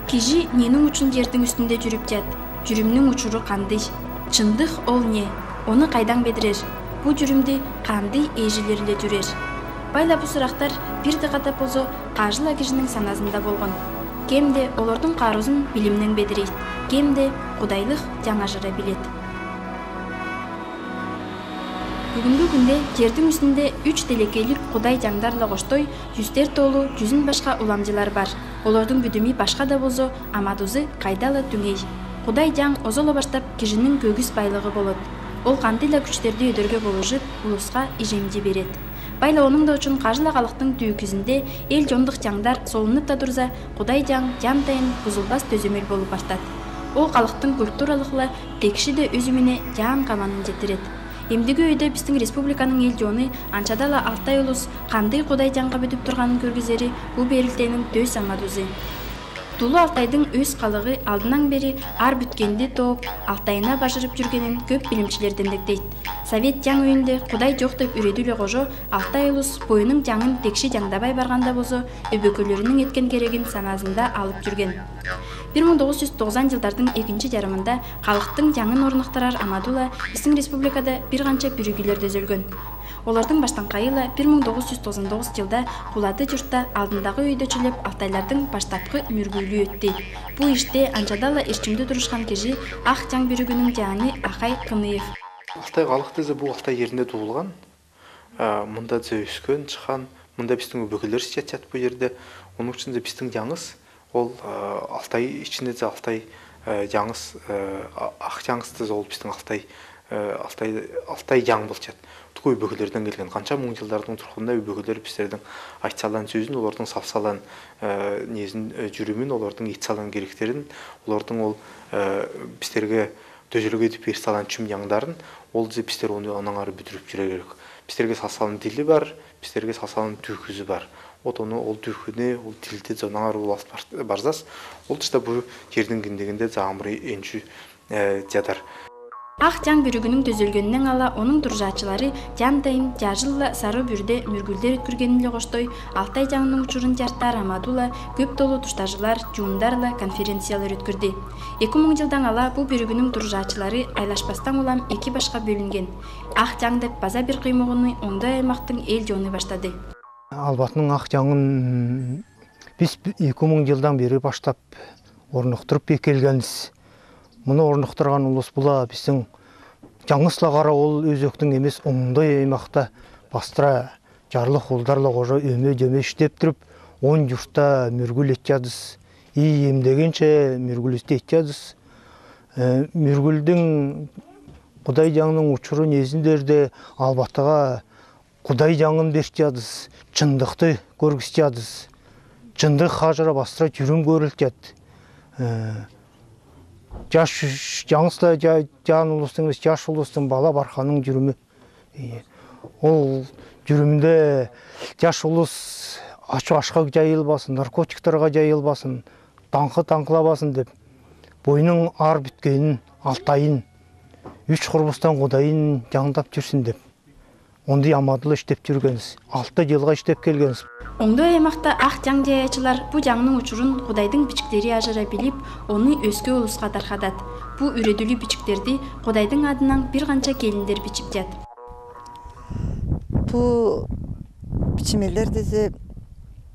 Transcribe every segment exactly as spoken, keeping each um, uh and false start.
Кижи ненің учун ердиң үстүнде жүрипчат? Жүрүмнүң учуру кандый? Чындых ол не? Оны кайдаң бедирер? Бу жүрүмдү кандый эжилерле түрер? Байлап бу сурактар бир де катап болза кажыла кижинің саназында болган. Кемде олардың карыузун билимнең бедирейт, кемде кудайлых яңажыра билет. Бүгүнгі күнде ердиң үстүнде үч телекейлик кудай яңдарла коштой, юстер толу, юзүн башка уламчылар бар. Олардың бүдүми башка да болза, амадузы кайдала түңей. Кудай яң озола баштап кижинің көгүс байлыгы болот. Ол кандыйла күчтерди өдөрге болужып, улуска ижемди берет. Байла онуң да учун кажыла калыктың түүкүзүнде эл чондук яңдар солунуп та турза, кудай яң ян тайын бузулбас төземел болуп баштат. Ол калыктың культуралыкла текши де өзүмүне ян каманын жетирет. Эмдиги өйдө бистиң республиканың эл чону, анчадала алтай улус кандый кудай яңга бүдүп турганын көргүзери бу берилтенин төс амадузы. Тулу Алтайдың өс калыгы алдынаң бери ар бүткенди тооп, Алтайына бажырып жүргенин көп билимчилер демдектейт. Совет яң өйүнде кудай жок деп үредүле кожо, алтай улус бойнуң яңын текши яңдабай барганда болза, өбөкөлөрүнүң эткен керегин саназында алып жүрген. Бир муң тогуз жуз тогузан жылдардын экинчи жарымында калыктың яңын орноктурар амадула бистиң республикада бир канча бүрүгүлер төзөлгөн. Олардың баштаңкайыла бир муң тогуз жуз тогузан тогуз жылда Кулады журтта алдындагы өйдө чүлеп алтайлардың баштапкы мүргүүлүү өттү. Бу иште анчадала эрчимде турушкан кижи Ак Чаң бүрүгүнүң чааны Акай Кыныев. Алтай калык дезе, бу Алтай еринде туулган, мында дезе өскен, чыккан, мында бистиң өбөкөлөрүбүз жатчат бу ерде. Онуң ичинде бистиң яңыс, ол Алтай ичинде дезе Алтай яңыс, Ак Яңыс дезе ол бистиң Алтай, Алтай, Алтай яң болчат. Тукай өбөкөлөрден келген. Канча муң жылдардын туркунда өбөкөлөр бистердиң айтсалаан сөзүн, олардың салсалаан незин, жүрүмүн, олардың итсалаан керектерин, олардың ол бистерге төзелге этип берсалаан чүм яңдарын, ол дезе бистер ону анаңар бүдүрүп жүрер керек. Бистерге салсалаан тили бар, бистерге салсалаан түүкүзү бар. Вот ону, ол түүкүнү, ол тилди дезе анаңар улас барзас, ол тышта бу ердиң киндигинде дезе амыры энчи жатар. Ак Чаң бүрүгүнүң төзөлгенинен ала онуң туржаачылары ян тайын жажылла сары бүрде мүргүлдер өткүргенин-ле коштой, Алтай яңның учурун чарттаар амадула көп толу туштажылар, жуундарлы конференциялар өткүрдү. Эки муң жылдан ала бу бүрүгүнүң туржаачылары айлашпастан улам эки башка бөлүнген. Ак Чаң деп база бир кыймыгуну оңдой аймактың эл чону баштады. Албатының Ак Чаңын биз эки муң жылдан бери баштап орноктуруп экелгенбиз. Муну орноктурган улус була бистиң яңысла кара ол өзөктүң эмес, оңдой аймакта бастыра жарлы хулдарла кожо өмө-дөмө иштеп туруп, он журтта мүргүл этчадыс, ий эмдегенче мүргүл этчадыс. Мүргүлдүң кудай яңның учуру незиндир де Албатыга кудай яңын берчадыс, чындыкты көргүсчадыс. Чындык хажыра бастыра чүрүн көрүлчат. Жаш, яңысла жаан улустуң эмес, жаш улустуң бала барханның жүрүмү. Ол жүрүмде жаш улус ачы ашка жайылбасын, наркотиктерге жайылбасын, таңкы таңкылабасын деп, бойнуң аар бүткенин, алтайын, үч курбустан кудайын яңдап жүрсүн деп. Ондый амадула иштеп жүргенбиз. Алты жылга иштеп келгенбиз. Оңдой аймакта Ак Чаң жаяачылар бу яңның учурун кудайдың бичиктери ажыра билип, ону өске улуска таркадат. Бу үредүлүү бичиктерди кудайдың адынаң бир канча келиндер бичип жат. Бу бичимелер дезе,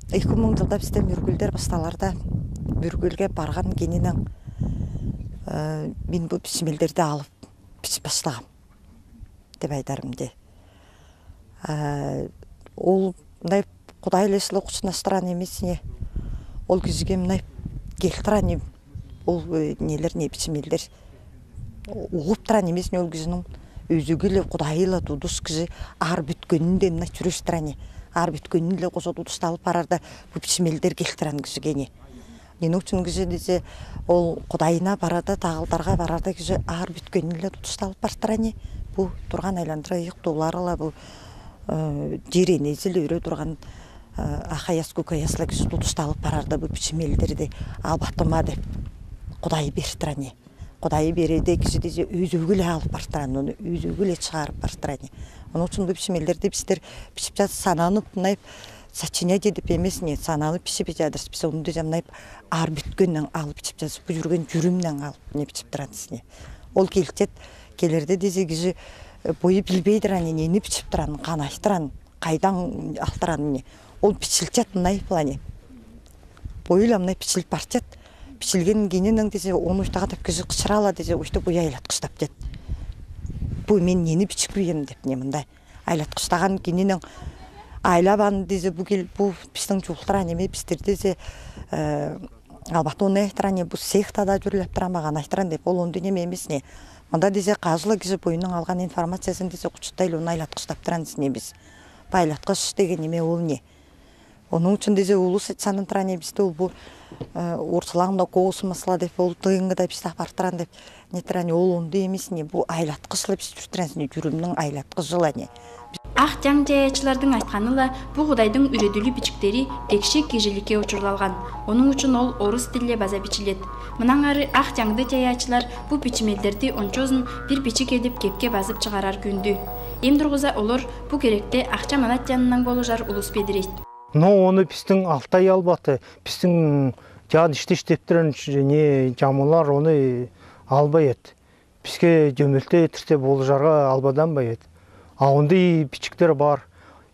эки муң жылда бизде мүргүлдер башталарда, мүргүлге барган кенинен мен бу бичимелдерди алып бичип башлагам деп айдарым де. Ол мындай кудай лесле кучунастыран эмес не. Ол кижиге мындай келтиран эм. Ол нелер, не бичимелдер угуп туран эмес не, ол кижинин өзөгү-ле, кудайы-ла тудус кижи аар бүткенин де мындай чүрүстүрен не. Аар бүткенин-ле кожо тудусталып барарда бу бичимелдер келтирен кижиге не. Нени учун кижи дезе, ол кудайына барарда, тагылдарга барарда кижи аар бүткенин-ле тудусталып бартыран не. Бу турган айландыра ыйык туулары-ла бу жер энези-ле үре турган Ак Аяс, Көк Аяс-ла кижи тудусталып барарда бу бичимелдерди албатыма деп кудай бертирен не. Кудайы береде кижи дезе өзөгү-ле алып бартыран, ону өзөгү-ле чыгарып бартыран не. Ону учун бу бичимелдерди бистер бичип жат сананып, мындай Сочинять эдип эмес не, саналы бичип чадарсыз. Пис онды замнайып ар бюткеннен алып бичип чадарсыз. Бу юрген юрюмнен алып не бичип турасыз не. Ол келчет, келерде десе кижи, э, бою билбейдир ане, нени бичип туран, канай туран, кайдан алтыран не. Ол бичилчет мынай плане. Бою ла мынай бичилип барчат. Бичилген кийиннен десе, оны уйта тап кижи кычыра ла десе, уйта бу айлаткыш тапчат. Бу мен нени бичип кийем деп не мындай. Айлаткыштаган кийиннен айлабан десе, бу кел, бу пистиң чултыра неме, пистер десе, э, албат оны айтыран не, бу сектада чүрлеп туран, мага айтыран деп, ол онды неме эмес не. Мында десе, кажы ла кижи бойының алган информациязын десе, кучуттай ла оны айлаткыш таптыран десе не бис. Бу айлаткыш деген неме ол не. Оның учун десе улус санын туран не бисте ол бу, э, ортылаңда космосла деп, ол тыйынгыда бисте апартыран деп, не туран, ол онды эмес не, бу айлаткыш ла бис чүртүрен не, юрюмнең айлаткыш ла не. Ах тяң чаяачылардың айтканы ла, бу Кудайдың үредүлү бичиктери текши кижиликке учурлалган. Оның учун ол орус тилде база бичилет. Мынаңары ах тяңды чаяачылар бу бичимелдерди ончозун бир бичик эдип кепке базып чыгарар күүндү. Эм дургуза олар бу керекте ахча-манат яныннаң болужар улус бедирейт. Но оны пистиң Алтай албаты, пистиң чаан иштеш тептирен не чамылар оны албай эд. Писке дөмелте этирте болужарга албаданмай эд. А ондай бичиктер бар.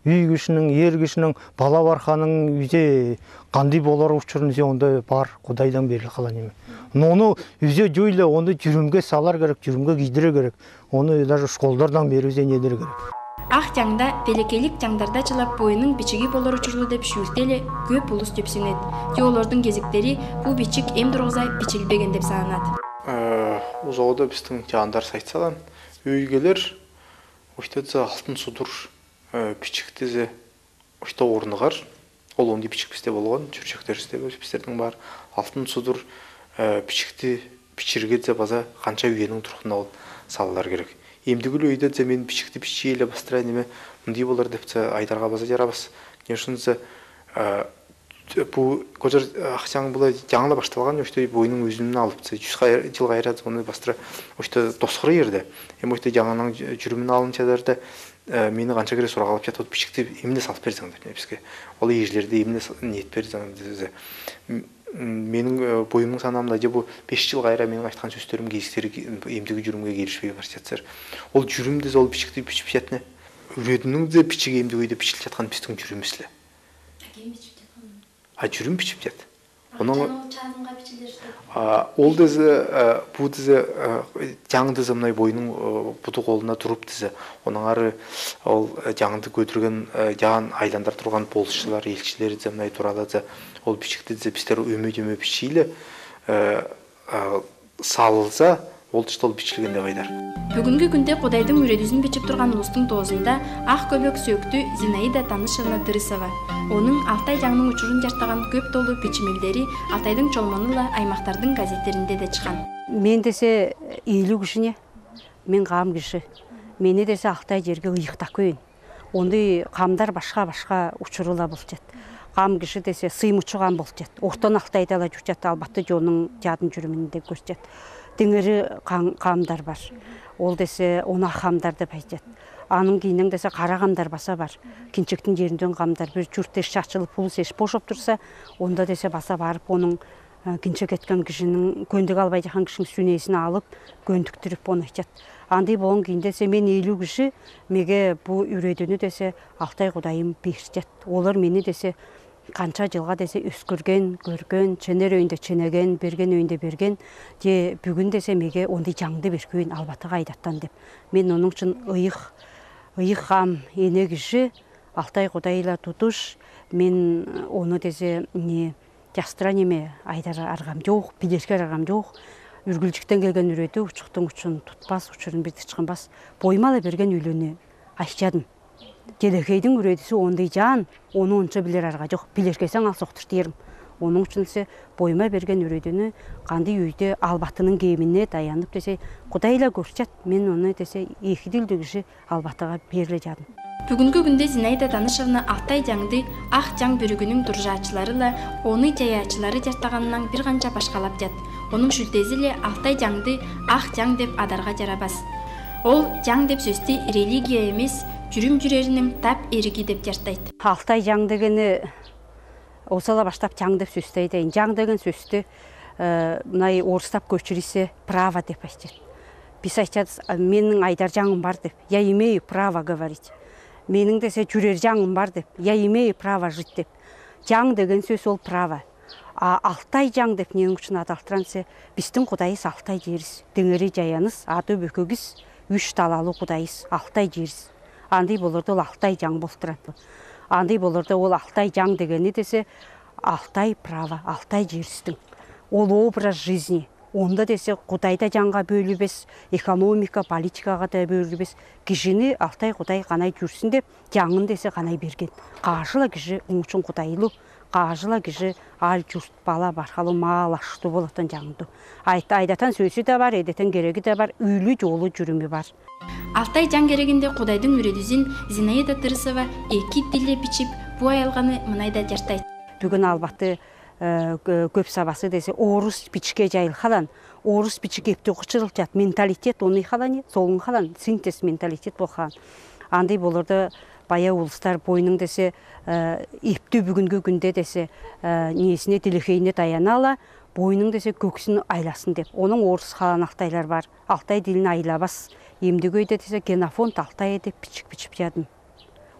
Үй кишинең, эр кишинең, бала бар ханның үйде кандай болар учурын зе онда бар, Кудайдан берлик калган неме. Но оны үзе жойла, оны юрюмге салар керек, юрюмге кийдирер керек. Оны даже школдардан бери үзе нелер керек. Ах тяңда, пелекейлик тяңдарда чылап бойының бичиги болар учурлу деп шүүртеле көп улус төпсүнет. Те олардың кезиктери бу бичик эм дургуза бичилбеген деп сананат. Э, узода бистиң чаандар сайтсалан, үйгелер, оштеца алтын судур, э, бичиктизе, ошто орныгар, ол ондай бичик бисте болган, чүрчектеристе бистердиң бар. Алтын судур, э, бичикти бичиргезе база канча үйенең турхунна ол саллар керек. Эмдигүл өйдезе мен бичикти бичийле бастыра неме, мындай болар депсе айдарга база жарабас. Не ушунса, э, бу кожар, э, ах тяң була жаңла башталган, ошто бойның өзүнүн алыпса, жүз кайр-, жыл кайрат оны бастыра, ошто тосхура ерде. Эм ошто жаңаның жу-, жүрүмүн алын чадарда, э, мени канча кере сурак алып жатып, бичикти эмне салып берсең деп, не биске. Ол эжлерди эмне с-, не этип берсең деп. М, м, мениң, э, боюмнуң санамда же бу беш жыл кайра мениң айткан сөстерим, кезиктери ки-, эмдиги жүрүмге келишпей барчатсыр. Ол жүрүм дезе ол бичикти бичип жатны. Үредүнүң де бичиги эмдиги де бичилип жаткан бистиң жүрүмүбүз ле. А ким бичип жаткан? А, жүрүм бичип жат. Оноң чанынга бичилер что? А, ол дезе, э, бу дезе, э, жаң дезе мынай бойның, э, буту колуна туруп дезе. Онаңары ол, э, жаңды көтүрген, э, жаң айландар турган болысчылар, элчилер дезе мынай туралар дезе. Ол бичикти дезе бистер үмүт-үмүт бичийле, э, э, салылза, ол тышта ол бичилген деп айдар. Бүгүнкү күндө Кудайдың үредүзүн бичип турган улустуң тоозунда ак көбөк сөөктү Зинаида Танышевна Дырысова. Оның Алтай жаңның учурун жартаган көп толу бичимелдери Алтайдың чолмону ла аймактардың газеттеринде де чыккан. Мен десе, э, ийлүү киши не, мен кам киши. Мени десе Алтай жерге ыйыктап көөйн. Ондай камдар башка-башка учуру ла болчат. Кам киши десе, сыймучу кам болчат. Ортон Алтайда ла журчат, албатты жонуң жадын жүрүмүнде көрчат. Теңери кам-, камдар бар. Ол десе, онак камдар деп айтчат. Аның кийиннен десе, кара камдар баса бар. Кинчектин жеринден камдар. Бир журт эш чачылып, улус эш бошоп турса, онда десе баса барып, оның э, кинчек эткен кишиниң, көндүк албай жаткан кишиниң сүнезин алып, көндүктүрүп, оны айтчат. Андый болган кийинде десе, мен ийлүү киши, меге бу үредүнү десе, Алтай Кудайым берчат. Олар мени десе, канча жылга десе, өскүрген, көрген, ченер өйүнде ченеген, берген өйүнде берген. Же бүгүн десе, меге ондай жаңды бергейн, албатыга айдаттан деп. Мен оның үчүн ыйык, ыйык кам эне киши, Алтай Кудайла тутуш, мен оны десе, не, частыра неме айдар аргам жок, билерге аргам жок. Үргүлчүктен келген үреди учуктуң учун тутпас, учурун бир тычкынбас. Бойыма ла берген үлүнү айтчадым. Желекейдиң үредиси ондай жан, оны онча билер арга жок, билерге саң ал соктур дээрим. Оның үчүн десе, бойыма берген үредүнү кандай үйде албатының кемине даянып десе, Кудайла көрчат, мен оны десе, эки тилдүү киши албатыга берле жадым. Бүгүнкү күндө Зинаида Танышевна Алтай жаңды ак жаң бүрүгүнүң туржаачылары ла, оны жаяачылары жартаганынан бир канча башкалап жат. Оның шүлтези ле Алтай жаңды ак жаң деп адарга жарабас. Ол жаң деп сөстү религия эмес, Чүрюм чүрерининъ тап эриги деп чартайт. Алтай чаң дегени, осала баштап чаң деп сөстейт. Чаң деген сөстү, э, мынай орыстап көчүрсе, право деп айтчат. Биз айтчатпыз, а, менинъ айдар чаңым бар деп. Я имею право говорить. Менинъ десе чүрер чаңым бар деп. Я имею право жить деп. Чаң деген сөс ол право. А алтай чаң деп ненинъ ючюн адалтыран десе, бистинъ Кудайыс алтай чеерис. Теңери чаяныс, ады бөкегис, үш талалы Кудайыс, алтай чеерис. Андый боларда ол алтай чаң болтуран. Андый боларда ол алтай чаң дегени десе, алтай право, алтай чееристинъ. Ол образ жизни. Онда десе Кудай да чаңга бөлюбес, экономика, политикага да бөлюбес. Кижини Алтай Кудай канай чүрсюн деп, чаңын десе канай берген. Кажы-ла кижи оң ючюн кудайлу, кажы-ла кижи аал-чурт, бала бархалу, мал ашту болатан чаңды. Айт-, айдатан сөзю да бар, эдетен кереги да бар, үлю чолу чүрюмю бар. Алтай чаң керегинде Кудайдынъ үрөдүзюн Зинаида Тырысова эки тилде бичип, бу аялганы мынай да чартайт. Бүгүн Албаты, э, кө-, көп сабасы десе, орус бичикке чайылхалан, орус бичик эпти кучурылчат, менталитет оңайхалан, солунхалан, синтез менталитет болхан. Андый боларда бая улустар бойнынъ десе, э, эпти бүгүнгү кюнде десе, э, неесине, тилехейине таяна ала, бойнынъ десе көгсюн айласын деп. Онынъ орысхалан алтайлар бар. Алтай тилин айлабас. Эмдиг өйде десе Генофонд Алтая деп бичик бичип чадым.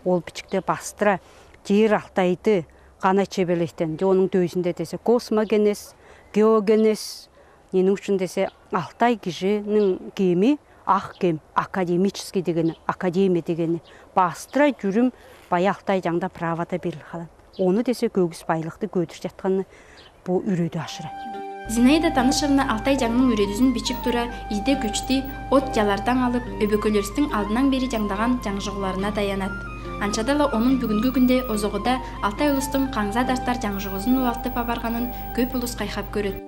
Ол бичикте бастыра чеер Алтайды канай чеберлейтен. Де онынъ төзүнде десе космогенез, геогенез. Ненинъ ючюн десе Алтай кижининъ кеми, ак кем, академический дегени, академия дегени. Бастыра чүрюм бая Алтай чаңда правода берилхалан. Оны десе көгис байлыкты көдүрчатканы бу үрөдү ашыра. Зинаида Танышевна Алтай чаңнынъ үрөдүзюн бичип тура, ийде кючти от чалардан алып, өбөкейлеристинъ алдынан бери чаңдаган чаңжугуларына таянат. Анчада ла онынъ бүгүнгү кюнде озогуда Алтай улустунъ каңса тартар чаңжугузун улалтып апарганын көп улус кайхап көрөт.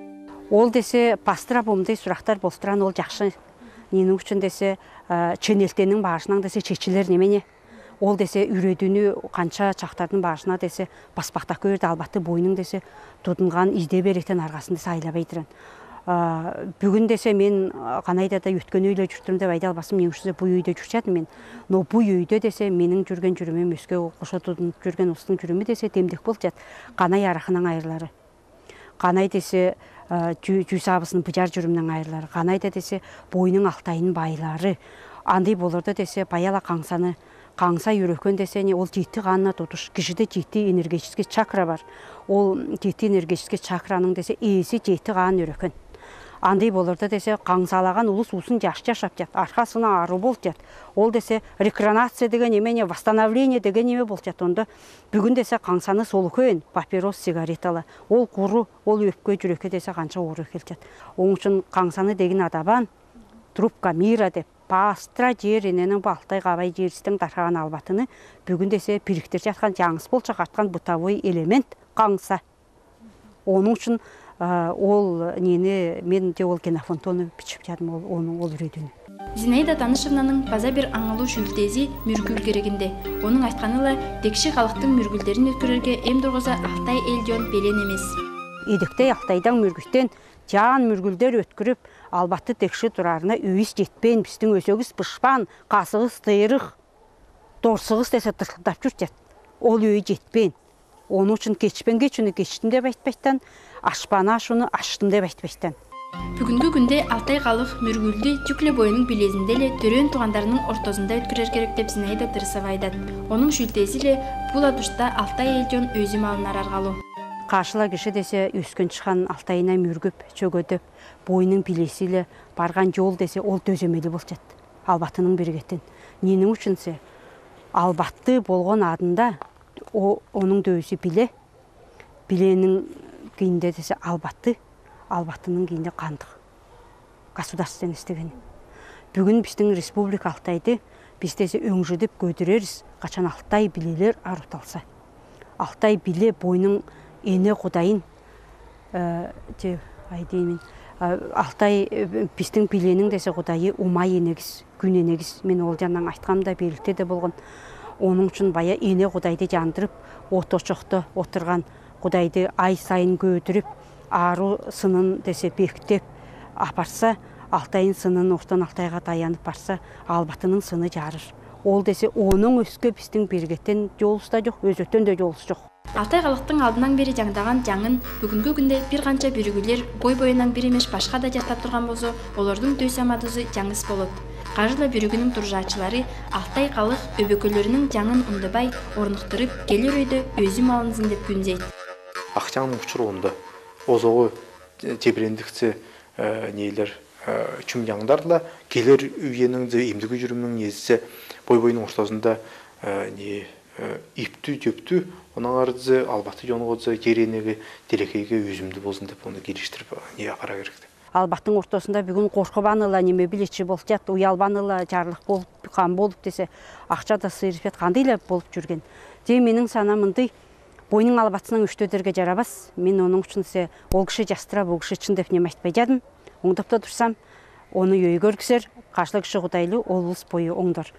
Ол десе бастыра бомдай сурактар болтуран, ол жакшы. Ненинъ ючюн десе, э, ченелтенинъ баашынанъ десе чечилер неме не. Ол десе үрөдүнү канча чактардынъ баашына десе баспактап көр, Албаты бойнынъ десе тудунган ийде беретен аргасын десе айлабай турган. А, бүгүн десе мен, а, канай да өткен өйле чуртам деп айта албаспын, ненинъ ючюн десе бу өйде чурчадым мен. Но бу өйде десе менинъ чүрген чүрюмүм, өске кошо тудунуп чүрген улустунъ чүрюмү десе демдек болчат. Канай аракынынъ айрылары. Канай десе, а, чү-, чүс абысын быжар чүрюмнен айрылары. Канай да десе бойнынъ Алтайынынъ байлары. Андый боларда десе баяла каңсаны, каңса юрекен десе не, ол жети канына тутуш, кижиде жети энергетический чакра бар. Ол жети энергетический чакранынъ десе ээси жети кан юрекен. Андый боларда десе каңсалаган улус усын жаш жашап чат, аркасына ару болчат. Ол десе рекреация деген неме не, восстановление деген неме болчат. Онда бүгүн десе каңсаны солу көөйн, папирос, сигаретала. Ол куру, ол өпке, жюрекке десе канча оору келчат. Онынъ ючюн каңсаны дегин адабан, трубка мира деп, бастыра чеер эненинъ бу Алтай кабай чееристен тархаган Албатыны бүгүн десе бириктирчаткан, жангыс болчак арткан бытовой элемент каңса. Онынъ ючюн, а, ол нени мен де ол Генофондта ону бичип чадым, ол, онынъ ол үрөдүн. Зинаида Танышевнанынъ база бир аңылуу шүүлтези мюргюл керегинде. Онынъ айтканы ла, текши калыктынъ мюргюлдерин өткюрерге эм тургуза Алтай элдион белен эмес. Эдектей Алтайдан мюргюттен жаан мюргюлдер өткюрюп, Албаты текши турарына өйис жетпейн, бистинъ өсөгүс бышпаан, казыгыс тыйырых, дорсугус десе тыртылдап чурчат. Ол өй жетпейн. Онынъ ючюн кечпенге шуну кечтим деп айтпайтан, ашпана шуну аштым деп айтпайтан. Бүгүнгү кюнде Алтай калык мюргюлдү чүгле бойнунъ билезинде ле, төрөөн туугандарынынъ ортозунда өткюрер керек деп Зинаида Тырысова айдат. Онынъ шүүлтези ле бу ла тушта Алтай элдион өзү малын араргалуу. Кашыла киши десе өскен чыккан Алтайына мюргюп, чөгөдөп, бойнунъ билеси ле барган жол десе ол дөземели болчат. Албатынынъ биригетин. Ненинъ ючюн десе, Албаты болгон адында о-, онынъ дөзү биле, билениң кийинде десе Албаты, Албатынынъ кийинде кандык государственность дегени. Бүгүн бистинъ республика Алтайды биз десе өңжүдүп көдүрерис, качан Алтай билелер аруталса. Алтай биле бойнунъ эне кудайын, э, те, айдеймин. А, Алтай, э, бистинъ билениң десе кудайы Умай энегис, күн энегис. Мен ол жаннан айткам да, белгиле де болган. Онынъ ючюн бая эне кудайды жандырып, от очокто отурган кудайды ай сайын көдүрүп, ару сынын десе бектеп апарса, Алтайын сынын ортон Алтайга таянып барса, Албатынынъ сыны жарыр. Ол десе, онон өске бистиң биргеттен жолуста жок, өзөттен де жолус жок. Алтай халыхтың алданаң бери жаңдаган жаңын бүгүнкү күнде бир канча бүрүгүлер бой-бойунаң бир эмеш башка да жастап турган болза, олордуң төс амадызы жаңыс болот. Кажы-ла бүрүгүнүң туржаачылары алтай халых өбөкөөлөрүнүң жаңын ундубай орнуктуруп, келер өйдө өзү малынзын деп күндейт. Ах жаңның учуру онда. Озогу тебирендиксе, неелер, чүм жаңдар-ла, келер үениң, эмдиги чүрүмнүң неезисе, бой-бойунуң ортозунда не иптүү, чөптүү, онаңар албаты жонгодо, жер энеге, телекейге үзүмдүү болзун деп, ону кириштирип, не апара керекти. Албаттың ортосунда бүгүн коркубаны-ла, неме билечи болчат, уялбаны-ла, жарлык болуп, кам болуп десе, акча да сыйрып эт, кандый-ла болуп жүрген. Же мениң санаам мындый, бойнуң албатысынан үштедерге жарабас. Мен онуң учун се ол киши жастыра, бу киши чын деп неме айтпай жадым. Оңдоп та турсам, ону өйгөргүзер, кажы-ла киши кудайлы, ол улус бою оңдор.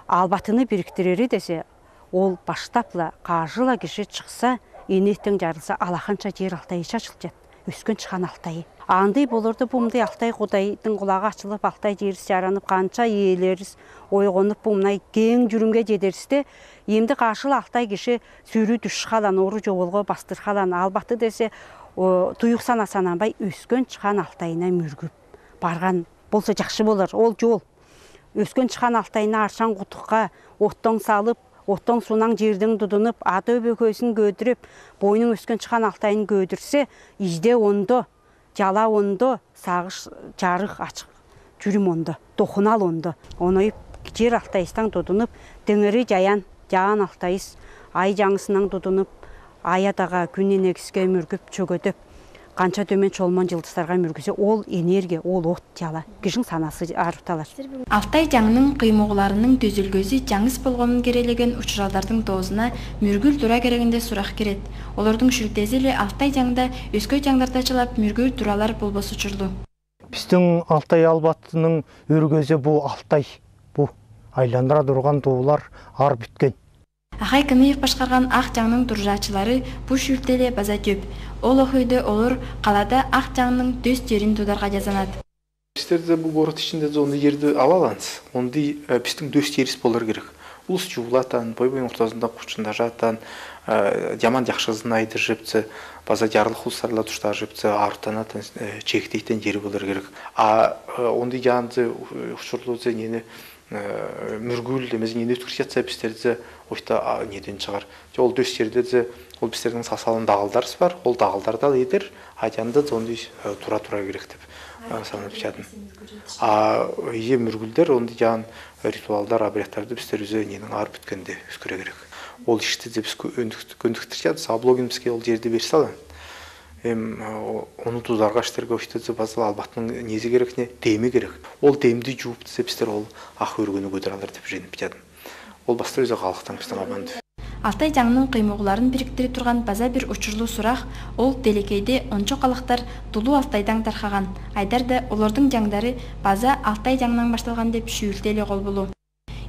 Албатыны бириктирери десе, ол баштап-ла, кажы-ла киши чыкса, энеэтен жарылса, алаканча жер Алтайы чачылчат. Өскен чыган Алтайы. Андый болорда бу мындай Алтай кудайдың кулагы ачылып, Алтай жерис жаранып, канча ээлерис ойгонуп, бу мындай кең чүрүмге жедеристе, эмди кажы-ла Алтай киши сүрүү дүш халан, ору жоболго бастыр халан, албаты десе, туйуксана сананбай, өскен чыган Алтайына мүргүп барган болса, жакшы болар. Ол жол. Өскен чыган Алтайына аршаң кутукка оттоң салып, оттоң суунаң жердең тудунуп, ата-өбөкөөсүн көөдүрүп, бойнуң өскен чыган Алтайын көөдүрсе, ижде ондо, жала ондо, сагыш, жарык, ачык чүрүм ондо, тохунал ондо. Оной жер Алтайыстаң тудунуп, теңери жаян, жаан Алтайыс, ай жаңысынаң тудунуп, ай атага, күн энегиске мүргүп, чөгөдөп, канча төмен чолман жылдыстарга мүргүсе, ол энергия, ол от жала. Кижиң санасы арыпталар. Алтай жаңның кыймууларының төзелгези жаңыс болгонун керелеген учуралдардың доозуна мүргүл тура керегинде сурак кирет. Олордуң шүлтези-ле Алтай жаңда өске жаңдарда чылап мүргүл туралар болбос учурлу. Бистиң Алтай албатының өргези бу Алтай. Бу айландыра турган туулар аар бүткен. Ахай Кыныев башкарган Ак жаңның туржаачылары бу шүлтеле база чөп. Ол ох өйдө олор калада Ак жаңның төс жерин тударга жазанат. Бистерде бу город ичинде ондай жерди ала аланыс. Ондай бистиң төс жерибиз болар керек. Улус жуулатан, бой-бойнуң ортозунда кучунда жатан, жаман-жакшызын айдыр жепсе, база жарлык улустарла туштар жепсе, арыттанатан, чегитейтен жери болар керек. А ондай жанды учурлу нени мүргүл эмес, нени өткүрүп жатса, бистерде ойта неден чыгар. Ол төс жерде де ол бистердиң сасалын дагылдарыс бар. Ол дагылдарда ал эдер, а жанды ондай тура-тура керек деп санап чадым. А ие мүргүлдер, ондай жан ритуалдар, обрядтарды бистер үзе ненің аар бүткенде өткүре керек. Ол ишти де бис көндүктүр чадыс, а блогин биске ол жерде берсе алан. Эм ону тузарга иштерге оштезе базыл албаттың нези керек не, деми керек. Ол демди жууп десе, бистер ол ах өргөнү көдүр алар деп женип чадым. Ол баста өзі халыктан бистен абанды. Алтай жаңның кыймууларын бириктирип турган база бир учурлу сурак, ол телекейде ончо халыктар Тулуу Алтайдаң тархаган. Айдарда олордуң жаңдары база Алтай жаңнаң башталган деп шүүлтели кол болу.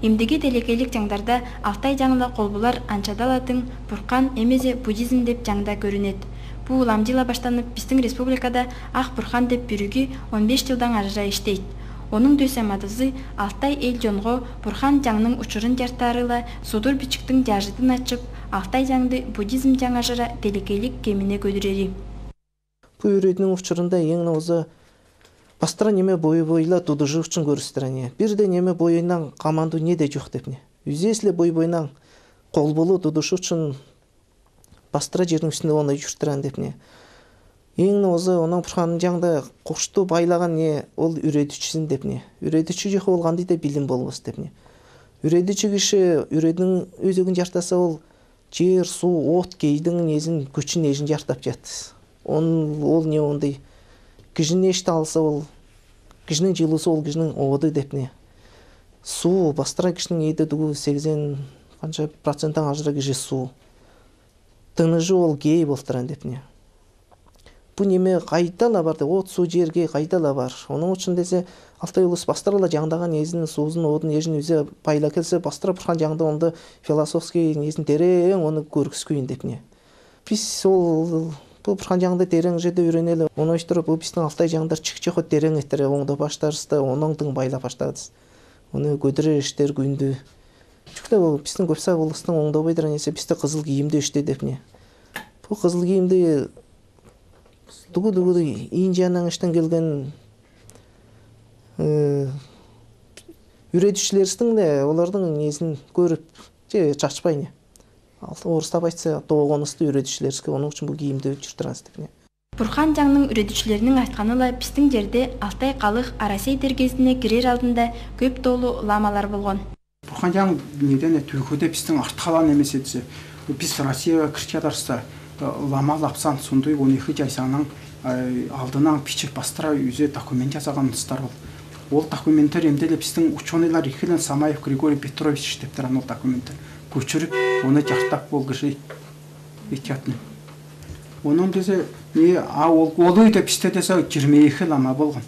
Эмдиги телекейлик жаңдарда Алтай жаңла кол болар анчадалатын Бурхан эмезе буддизм деп жаңда көрүнет. Бу уламжыла баштанып, бистиң республикада Ак Бурхан деп бүрүгү он беш жылдаң ажыра иштейт. Онуң дөсем адызы Алтай эл жонго Бурхан жаңның учурун жартаарыла судур бичиктиң жажытын ачып, Алтай жаңды буддизм жаң ажыра телекейлик кемине көдүрери. Бу үрөдүнүң учурунда эң оза бастыра неме бою бойла тудужу учун көрүстүрәне. Бир де неме боюнан каманду не де жок депне. Үзесле бой бойнан кол болу тудушу учун бастыра жердин үстүндө ону жүртүрән депне. Эң оза онун Бурхан жаңда кошту байлаган не ол үрөдүчүсүн депне. Үрөдүчү жок болган дейде билим болбос депне. Үрөдүчү киши үрөдүн өзөгүн жартаса ол жер, суу, от, кейдиң незин, күчүн незин жартап жатыс. Он ол не ондай кижини эште алса ол кижинин жылуусу ол кижинин оду депне. Суу бастыра кижинин эйде дугу сексен канча проценттен ажыра кижи суу. Тыныжы ол гей болтуран депне. Бу неме кайда ла бар да, от, суу, жерге кайда ла бар. Онун учун десе Алтай улус бастыра ла жаңдаган незин, суузун, одун, эжин үзе байла келсе, бастыра Бурхан жаңда онда философский незин терең оны көргүскүйүн депне. Биз ол бу Бурхан жаңда терең жерде үйренели. Ону оштуруп бу биздин Алтай жаңдар чыкчы хо терең эттере оңдо баштарыста, онун дың байла баштадыс. Оны көдүрер иштер күндү Чүкте ол бистиң көпсап улустың оңдабайдар, энесе бисте кызыл кийимди иште депне. Бу кызыл кийимди дугу-дугу ийин жанаң иштен келген э, үйредүүшилеристиң де олардың незин көрүп, че чачпайны. Орустап айтса, доогонусту үйредүүшилериске, ону ишин бу кийимди чуртаранс депне. Бурхан Чаңның үйредүүшилериниң айтканынла, бистиң черде Алтай калых Арасей дергезине кирер алдында көп доолу ламалар болгон. Бурхан Чаң неден, түркүде бистиң арт калаан эмес эди. Биз Россияга кирче адарыста, э, лама лапсан, сондуй он эки жайсаңның, э, алдынаң бичик бастыра үзе документ жасаган ыстар ол. Ол документтер эмделе бистиң ученыйлар экилен Самаев Григорий Петрович деп турган ол документтер. Көчүрүп, оны жартап ол кижи итчатны. Онон десе, не, а ол, ол үйде бисте десе жыйырма эки лама болган.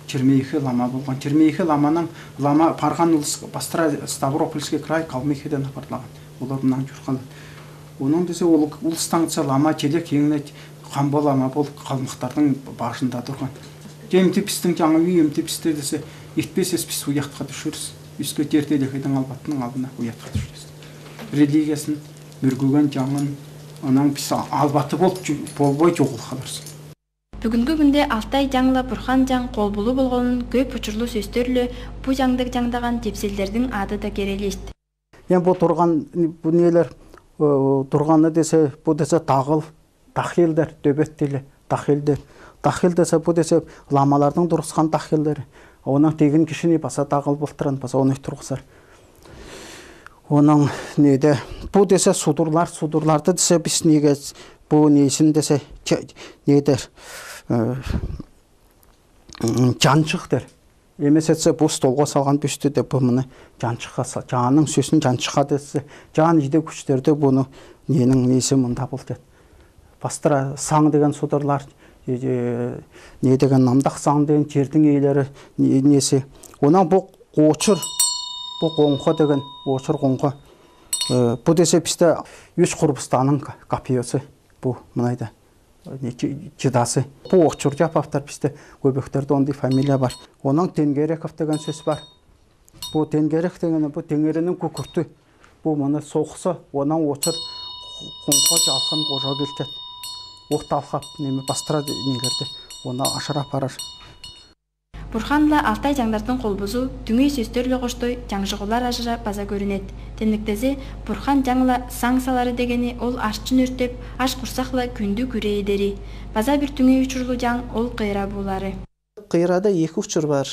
Жыйырма эки лама болган. Жыйырма эки ламаның лама барган улус бастыра Ставропольский край, Калмыкиядан апарылаган. Олар мындан жургалады. Онон десе ол улустаң десе лама челек еңне камбо лама бол калмыктардың башында турган. Эмди бистиң Чаңы үй, эмди бисте десе, итпес эс бис уятка түшүрүс. Үске жерде лекеден албатының алдына уятка түшүрүс. Религиясын, мүргүген Чаңын, анаң бис албаты бол, болбой жоғыл каларыс. Бүгүнкү күнде Алтай Чаңла Бурхан Чаң колбулу болгонун көп учурлу сөстерле бу чаңды чаңдаган тепселдердиң ады да керелест. Эм бу турган, бу нелер, э, турганы десе, бу десе дагыл, дахилдер, дөбөт дейле, дахилдер. Дахил десе, бу десе ламалардың тургысхан дахилдери. Онаң тегин кишини баса дагыл болтыран, баса оны тургысар. Онаң неде, бу десе судурлар, судурларды десе бис неге, бу несин десе, че-, недер, э, м, жанчык дер. Эмес этсе, бу столга салган бюсттү де, бу муну жанчыкка са-, жаның сөсүн жанчыкка десе, жан ийде күчтерди буну ненің несі мында бол дед. Бастыра саң деген судурлар, э, не деген намдак саң деген жердиң ээлери не-, несі. Онан бу очур, бу коңко деген, очур коңко. Э, бу десе бисте үш курбустаның ка-, копьёсы, бу мынайда. Не, чы-, чыдасы. Бу очур жапаптар бисте, көбектерде ондай фамилия бар. Онан Тенгереков деген сөз бар. Бу тенгерек дегени, бу теңеринин күкүртү. Бу муну сокса, онан очур коңко жалкын кожо келчет. От алкап, неме, бастыра нелерди. Оны ашыра апарар. Бурханла Алтай чаңдардын колбузу түңей сөстерле коштой чаңжыгуулар ажыра база көрүнет. Темниктезе, Бурхан чаңла саң салары дегени ол ашчын өртеп, аш курсакла күндү күре эдери. База бир түңей учурлу чаң ол кыйра буулары. Кыйрада эки учур бар.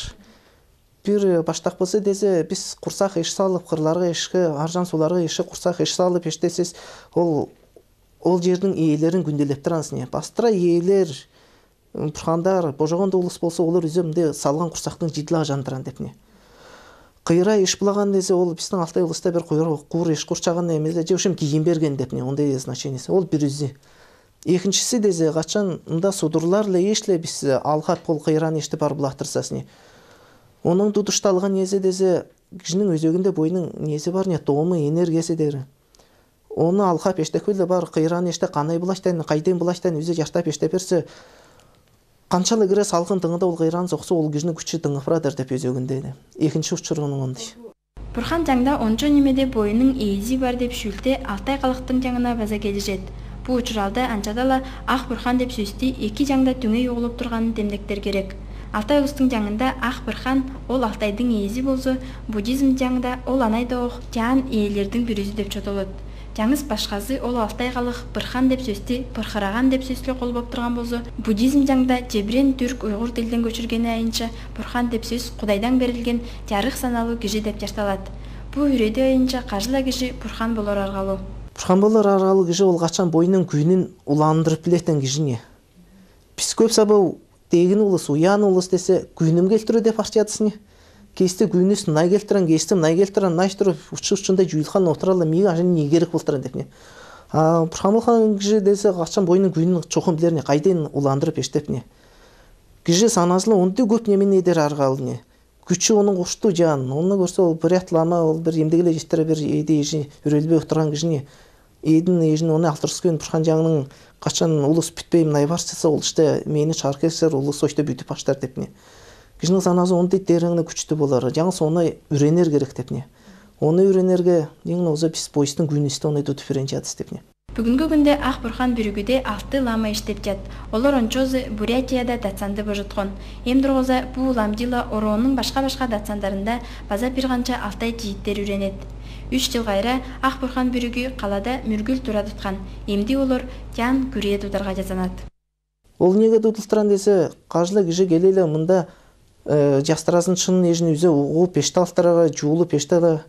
Бир баштак болза дезе, биз курсак эш салып, кырларга эшке, аржан сууларга эшке курсак эш салып, эштесиз, ол, ол жердин ээлерин күнделеп турасыз не. Бастыра ээлер, Бурхандар, божогон да улус болза, олар үзе мындай салган курсактын жидиле ажандыран деп не. Кыйра иш булаган дезе, ол биздин Алтай улуста бир куйра куур иш курчаган эмес, же ушем кийин берген деп не, ондай значениеси. Ол бир үзе. Экинчиси дезе, качан мында судурлар ле, иш ле биз алгат ол кыйраны ишти бар булаттырсас не. Онун тутушталган незе дезе, кижинин өзөгүндө бойнун незе бар не, дому, энергиясы дери. Оны алгап эштек биле бар, кыйраны эште канай булаштан, кайден булаштан үзе жартап эште берсе, канчалы кире салгын дыңыда ол кыйраны соксо, ол кижини күчү дыңып барадыр деп өзөгүндө. Экинчи учурунун ондай. Бурхан чаңда ончо немеде бойнун ээзи бар деп шүлте Алтай калыктын чаңына база келишет. Бу учуралда анчада ла Ак Бурхан деп сөстү эки чаңда түңей угулуп турганын демдектер керек. Алтай улустун чаңында Ак Бурхан ол Алтайдын ээзи болзо, буддизм чаңда ол анайда ок чаан ээлердин бирүзү деп чотолот. Чаңыс башказы ол Алтай калык Бырхан деп сөстү Бырхыраган деп сөс ле колбоп турган болзо, буддизм чаңда жебирен түрк, уйгур тилден көчүргени айынча Бурхан деп сөс Кудайдан берилген жарык саналуу кижи деп жарталат. Бу үреди айынча кажыла кижи Бурхан болор аргалуу. Бурхан болор аргалуу кижи ол качан бойнун күүнүн уландырып билетен кижи не. Биз көп сабау тегин улус, уян улус десе, күүнүм келтирүү деп аччадысыне. Кести күүнүс най келтирен, кести най келтирен, най туруп, учу-учунда жуйылхан отуралла, миге ажын не керек болтуран деп не. А Бурхан болган кижи десе, качан бойнун күүнүн чокун билерине, кайден уландырып эштеп не. Кижи санасылы онды көп неме не дер аргалыне. Күчү онун кушту жан, ону көрсө ол бир ятлама, ол бир эмдегиле жетире бир эди эжи үрелбей отурган кижине. Эдин эжин оны алтырыс күн Бурхан чаңның качан улус бүтпей мынай барсыса, ол иште мени чаркесер улус ошто бүтүп баштар деп не. Кижинин санасы ондай тереңне күчтүү болар. Жаңы сону үйренер керек деп не. Оны үйренерге, эң не болза, пис поездтың күүнисте оны тутып үйренче чадарбыз деп не. Бүгүнгү күүнде Ах Бурхан бүрүгүде алты лама иштеп чат. Олар ончозу Бурятияда доценти божотхон. Эм дургуза бу уламдыла Ороонуң башка-башка доцентлеринде база бир канча алтай чииттер үйренет. Үш чыл кайра Ах Бурхан бүрүгү калада Мүргүл тура туткан. Эмди олар тян күрээ тударга чазанат. Ол неге тудултуран десе, каждый кижи келе-ле мында, э, частаразын шын эжин үзе угуп, пештал алтарарга, жуулуп, пештал, э,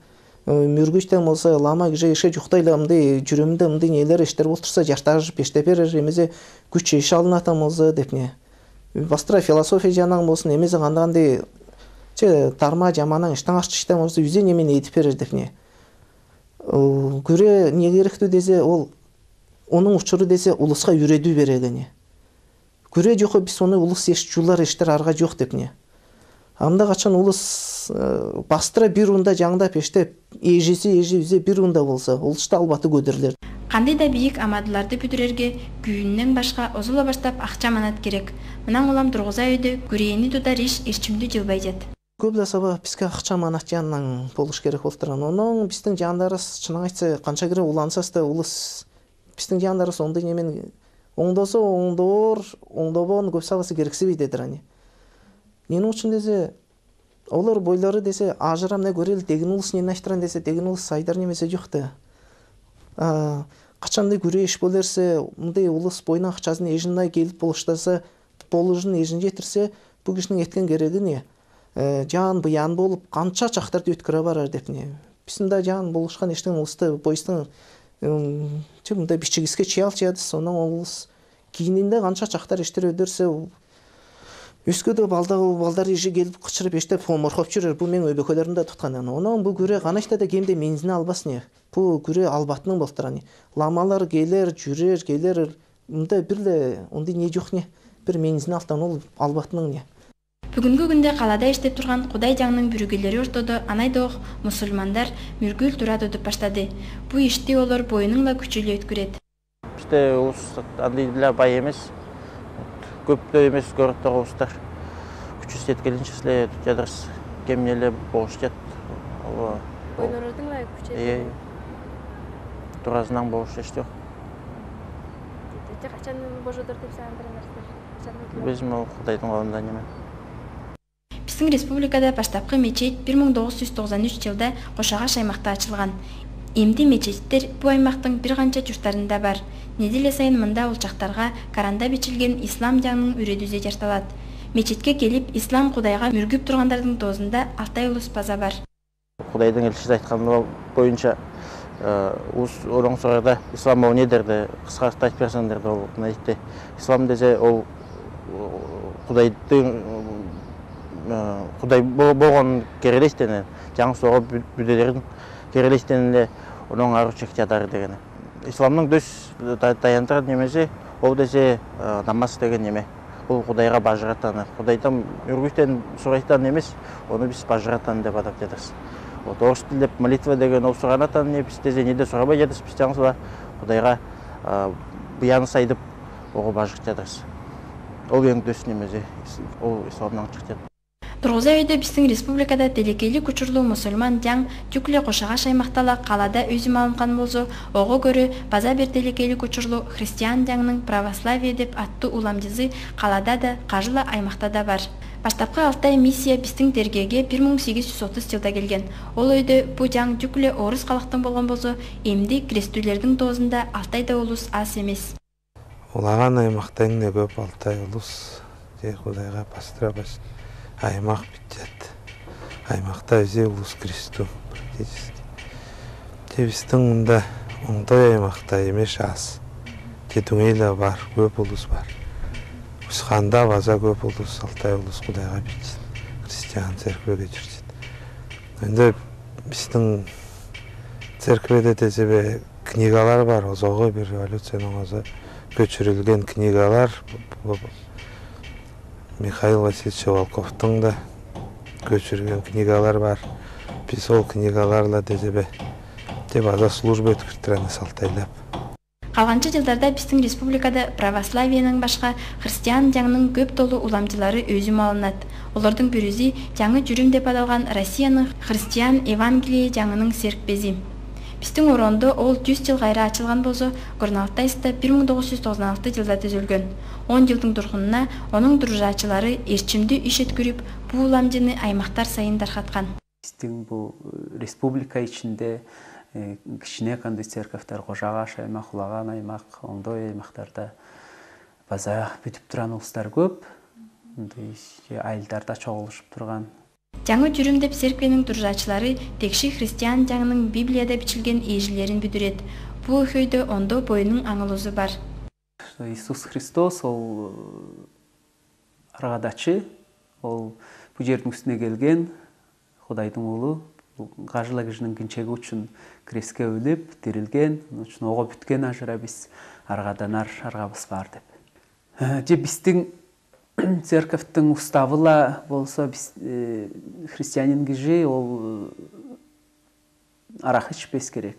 Мүргүлден болза, лама кижи эшке жуктайла мындай, жюрюмде мындай нелер эштер болтурса, жартажып пештеп берер, эмезе күч эш алынатан болза деп не. Бастыра философия жанаң болзун, эмезе кандай-кандай, че, тарма жаманнаң эштен ашчыштан болза, үзе неме не этип берер деп не. Э, күрээ не керектүү десе, ол, онуң учуру десе, улуска үйредүү береге не. Күрээ жокка пис оны улус эш, жуулар эштер арга жок деп не. Анда качан улус, э, бастыра бир уунда жаңда пештеп, эжиси, эжи үзе бир уунда болза, ол иште албаты көдерилер. Кандый да бийик амалдарды бүдүрерге күүнден башка озула баштап акча манат керек. Мындан улам дургуза өйдө күрээни тудар иш эрчимдүү жылбай чат. Көп-ле саба писке акча манат жанындан болуш керек болтуран. Оноң бистиң жандарыбыз, шынын айтса, канча кире улансас та улус, бистиң жандарыбыз ондай немен оңдосо оңдоор, оңдобоон, көп сабасы керексибей дедир ани. Ненин учун десе, олар бойлары десе, ажырам не көрел, деген улус нени айтыран десе, деген улус сайдар немесе жок та. А, качан да күрээ иш болерсе, мындай улус бойнуң акчасын эжине келип болуштаса, болужун эжин жетирсе, бу кижиниң эткен кереги не? Э, жан быян болуп, канча чактарды өткере барар деп не. Бистиң да жан болушкан эштен улусты поездтың, м, чыгында бичигиске чыялчадыс, онуң улус кийининде канча чактар эштер өдөрсе, өске да балда, балдар эжи келип кычырып эштеп, хоморхоп жүрер, бу мең өбекелерин да туткан. Онуң бу күрээ канашта да кемде меңзине албас не. Бу күрээ албатының болтуран не. Ламалар келер, жүрер, келер, мында бир-ле ондай не жок не. Бир меңзине алтан ол албатының не. Бүгүнгү күндө калада иштеп турган Кудай Жангның бүрүгүлери ортодо анайдоох мусульмандар Мүргүл тура тудуп баштады. Бу ишти олар бойнуң-ла күчү-ле өткүрет. Бизде улус андый-ла бай эмес. Көп да эмес городтогу улустар. Күчү сеткилинчесле чадарыс, кем-не-ле болуштат. Ойлордуң-ла күчү. Э, туразынаң болуштат. Качан божодор деп сагындырыңар? Биз мол Кудайдың колунда неме. Биздин республикада баштапкы мечеть бир муң тогуз жүз токсон үч жылда Кошагаш аймакта ачылган. Эмди мечетьтер бу аймактын бир канча журттарында бар. Неделя сайын мында олчактарга Коранда бичилген ислам жангның үредүүзү жарталат. Мечетьке келип, ислам Кудайга мүргүп тургандардын доозунда алтай улус база бар. Кудайдың элчиси айтканы боюнча, э, улус, оноң сорарда, ислам ол недир деп, кыскартып айтып берсеңер деп, ол айтты. Ислам десе, ол, э, Кудайдың, э, Кудай бо-, болгон керелестенин, жаңы сога бү-, бүделерин керелестенин, оноң ару чек чадар дегени. Исламның дөс та-, таяндырган немеси, ол десе, э, намаз деген неме. Ол Кудайга бажыратаны. Кудайдан, Мүргүлден сурайтан эмес, ону биз бажыратаны деп атап чадарбыз. Вот, орус тилде молитва деген ол суранатан не, биз десе неде сурабай чадарбыз, биз жаңсыла Кудайга, э, буяныс айтып, ога бажырып чадарбыз. Ол эң дөс немеси, ис-, ол исламнан чыгып чадар. Тургуза өйдө биздин республикада телекейлик учурлуу мусульман жаң тюкле Кошагаш аймактала калада өзүм алынган болзо, ого көрө база бир телекейлик учурлуу христиан жаңның православие деп аттуу уламжызы калада да, кажыла аймакта да бар. Баштапкы алтай миссия биздин тергеге бир муң сегиз жүз отуз жылда келген. Ол өйдө бу жаң тюкле орус калыктын болгон болзо, эмди крестүүлердин доозунда алтайда улус аз эмес. Улаган аймактан не көп алтай улус, же Кудайга пастыра баш аймак битчет. Аймакта изе улус кресту практически. Же биздин мында оңдой аймакта эмеш аз. Же дүңейле бар, көп улус бар. Усханда база көп улус, алтай улус Кудайга битчет. Христиан церквеге жүрчет. Энди биздин церкведе дезебе книгалар бар, озогу бир революциядан оза көчүрүлген книгалар, бу, бу Михаил Васильевич Волковтуң да көчүрген книгалар бар. Биз ол книгаларла дезебе деп аза служба өткүртүрәнес алтайлап. Алганчы жылдарда бистиң республикада православиенең башка христиан дяңның көп долу уламҷылары өзүм алынат. Олардың бүрүзү «Дяңы Дюрюм» деп адалган Россияның христиан Евангелие дяңының церквези. Бистиң орондо ол чүз жыл кайра ачылган болза, Горно-Алтайста бир муң тогуз жюз токсан алты жылда төзелген. Он жылдың дургунунда оның дуржаачылары эрчимди иш эткерип, бу уламҷыны аймактар сайын таркаткан. Бистиң бу, э, республика ичинде, э, кичине кандай церковьтар, Кожагаш аймак, Улаган аймак, оңдой аймактарда база бүтүп турган улустар көп. Ындый айылдарда чогулушуп турган. «Дяңы Дюрюм» деп церквенің дуржаачылары текши христиан дяңның Библияда бичилген эжилерин бүдүрет. Бу экеуде оңдо бойның аңылузу бар. Иисус Христос ол, э, аргадачы, ол бу жердиң үстүне келген, Кудайдың улу, кажыла кижинің кимчеги ӱчӱн крестке өлүп, тирилген, ону ӱчӱн ога бүдүрген ажыра бис аргаданар аргабыс бар деп. Э, же бистиң церковьтың уставы-ла болза, бис, э, христианин кижи ол, э, арак ичпес керек.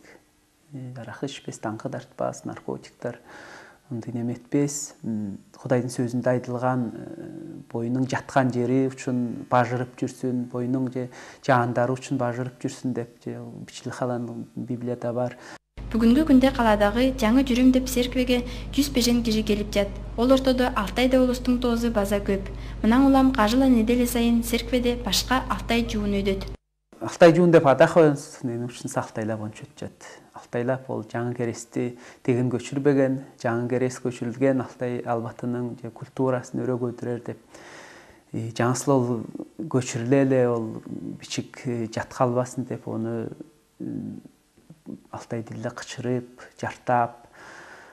Э, арак ичпес, таңкы тартпас, наркотиктер, ындый неме этпес. М, Кудайдың сӧзүнде айтылган, э, бойнуң жаткан жери ӱчӱн бажырып жүрсүн, бойнуң же жаандары ӱчӱн бажырып жүрсүн деп же бичилип калган Библияда бар. Бүгүнкү кӱнде калаадагы «Дяңы Дюрюм» деп церквеге чүз бежен кижи келип чат. Ол ортодо Алтайда улустуң тоозу база көп. Мынаң улам кажыла неделя сайын церкведе башка алтай жуун өтет. Алтай жуун деп ат коюн, нени ӱчюн десе алтайлап онча өтчат. Алтайлап ол Жаңы Керести тегин көчүрбеген, Жаңы Керес көчүрүлген Алтай Албатының же культурасын өре көтөрер деп. Э, жаңы жыл ол көчүрүле эле, ол бичик, э, жат калбасын деп, ону, м, алтай тилде кычырып, жартап,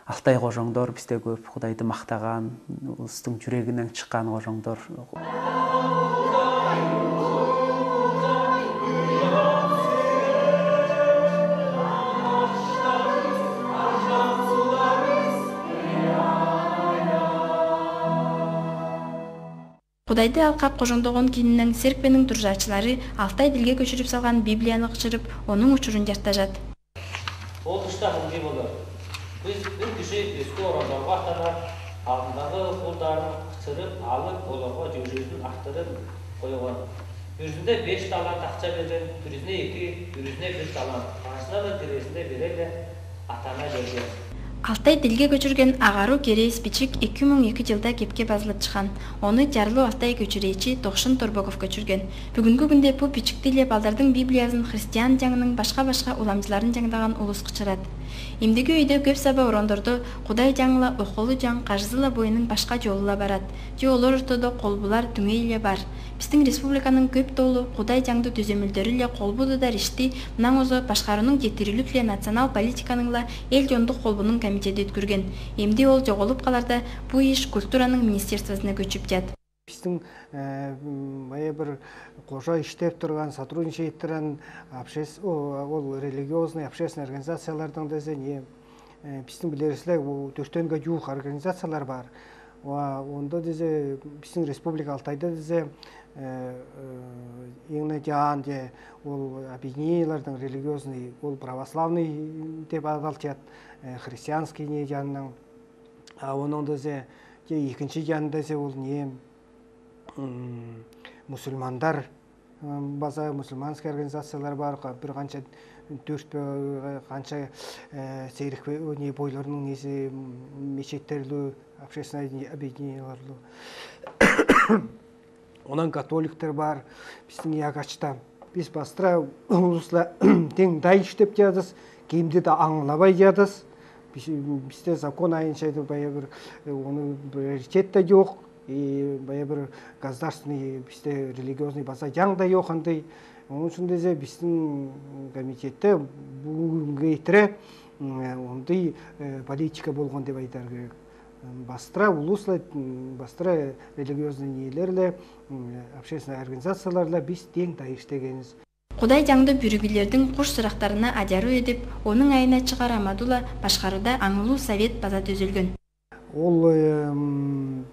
алтай кожоңдор бизде көп, Кудайды мактаган, улустуң жюрегинен чыккан кожоңдор. Кудайды алкап кожоңдогон күүнүнен церквенің дуржаачылары алтай тилге көчүрүп салган Библияны кычырып, оның учурун жартажат. Ол тушта мындый болар. Бир кижи өске орамдарга аттанар, алдындагы кулдарын кычырып алып, оларга жөө-жөөзүн арттырып койган. Биризине беш талант акча берген, биризине эки, биризине бир талант. Кажысына да киресине бере эле, аттана берген. Алтай тилге көчүрген «Агаруу Керес» бичик эки муң эки жылда кепке базылып чыккан. Ону Жарлуу Алтай көчүрээчи Токшун Торбоков көчүрген. Бүгүнкү кӱнде бу бичикти иле балдардың Библиязын христиан дяңның башка-башка уламҷыларын дяңдаган улус кычырат. Эмдеги өйде көп саба орондордо Кудай дяңы-ла, окулу дяң, кажызы-ла бойның башка жолу-ла барат. Же олар ортодо колбуулар түңей-ле бар. Бистиң республиканың көп долу Кудай дяңды төземелдери-ле колбуу тудар ишти мынаң оза башкарууның же тирилик-ле национал политиканың-ла эл-жондук колбууның комитеди өткерген. Эмди ол жоголуп каларда, бу иш культураның министерствосуна көчүп чат. Бистиң, э, м, бая бир кожа иштеп турган, сотрудничать этип турган общес-, о, ол религиозный, общественный организациялардың десе, не, э, бистиң билерибизле, о, дөртенге жуук организациялар бар. Ва онда десе, бистиң республика Алтайда десе, э, э, эң не жаан же ол объединениелердиң религиозный, ол православный деп адалчат, э, христианский не жанының. А онуң десе, же экинчи жан десе, ол не, м, мусульмандар, м, база мусульманский организациялар бар, ка-, бир канча, дөрт бе, канча, э, сейрек бе, не, бойларының неси, м, мечетьтер ле, общественный объединениелер ле. Онан католиктер бар, бистиң Ягачта. Биз бастыра улусла тең-тай иштеп чадыс, кимди да аңлабай чадыс. Биз, бизде закон айынша да бая бир, э, ону приоритет да жок. И бая бир государственный, бизде религиозный база дяң да жок андый. Ону ючюн десе бистиң комитетте бу кюнге чейин, м, ондый, э, политика болган деп айтар керек. М, бастыра улусла, м, бастыра религиозный нелерле, м, общественный организацияларла биз тең-тай иштегенбиз. Кудай дяңды бүрүгүлердиң куш-сырактарына ажаруу эдип, онуң айына чыгар амадула башкарууда аңылуу совет база төзелген. Ол, эм,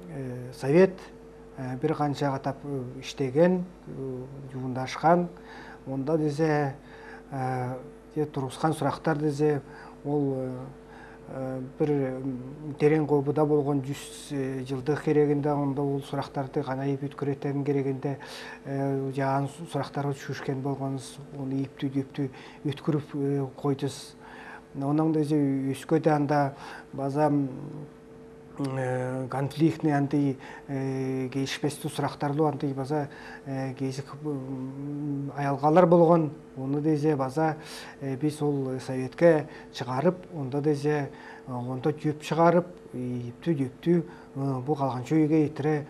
э, совет, э, бир канча катап, э, иштеген, э, жуундашкан. Онда десе, э, же тургускан сурактар десе, ол, э, Бир терең кобуда болган, жүз жылдык керегинде, онда ол сурактарды канай бит үткеретин керегинде, жаан сурактар шүүшкен болган, оны ибтү-дүбтү үткерип койдус. Онан дезе өске де анда база конфликтный андый келишпестик сурактарлы андый база кезик аялгалар болган. Оны дезе база биз ол советке чыгарып, онда дезе онда дөп чыгарып, ибтү-дүбтү бу калганча үйге итире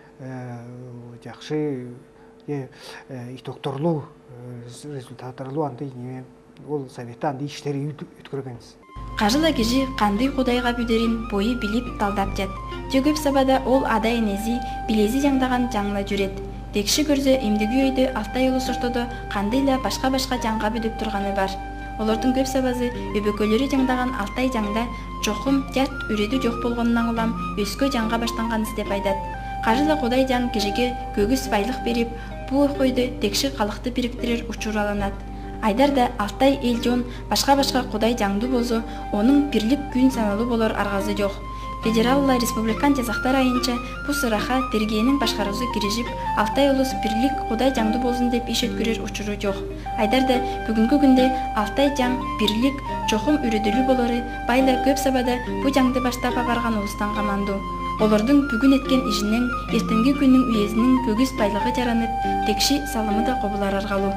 жакшы итогторлу, результаттарлы андый неме, ол советте андый иштер үткергенбиз. Кажела кижи кандый кудайга бүдерин бою билип талдап чат. Тек кёп сабада ол ада-энези, билези жаңдаган жаңла жүрет. Текши көрзе, эмдиги өйдө Алтай улус ортодо кандыйла башка-башка жаңга бүдеп турганы бар. Олордун кёп сабазы өбөкөйлөрү жаңдаган Алтай жаңда чокум жарт үреди жок болгонунан улам өске жаңга баштанганбыз деп айдат. Кажела кудай жаң кижиге көгүс байлык берип, бу ой-хойду текши калыкты бириктирер учур алынат. Айдарда Алтай эл-жон башка-башка кудай жаңды болзо, онун бирлик күүн саналуу болор аргазы жок. Федералла республикан жасактар айынча бу сураха тергеенин башкарыузу кирижип, Алтай улус бирлик кудай жаңды болзун деп иш өткерер учуру жок. Айдарда бүгүнкү күүнде Алтай жаң бирлик, чокум үредилүү болору байла кёп сабада бу жаңды баштап апарган улустан камандуу. Олордун бүгүн эткен ишинен эртенги күүндүн үезинин көгүс байлыгы жаранып, текши салымы да кобулар аргалуу.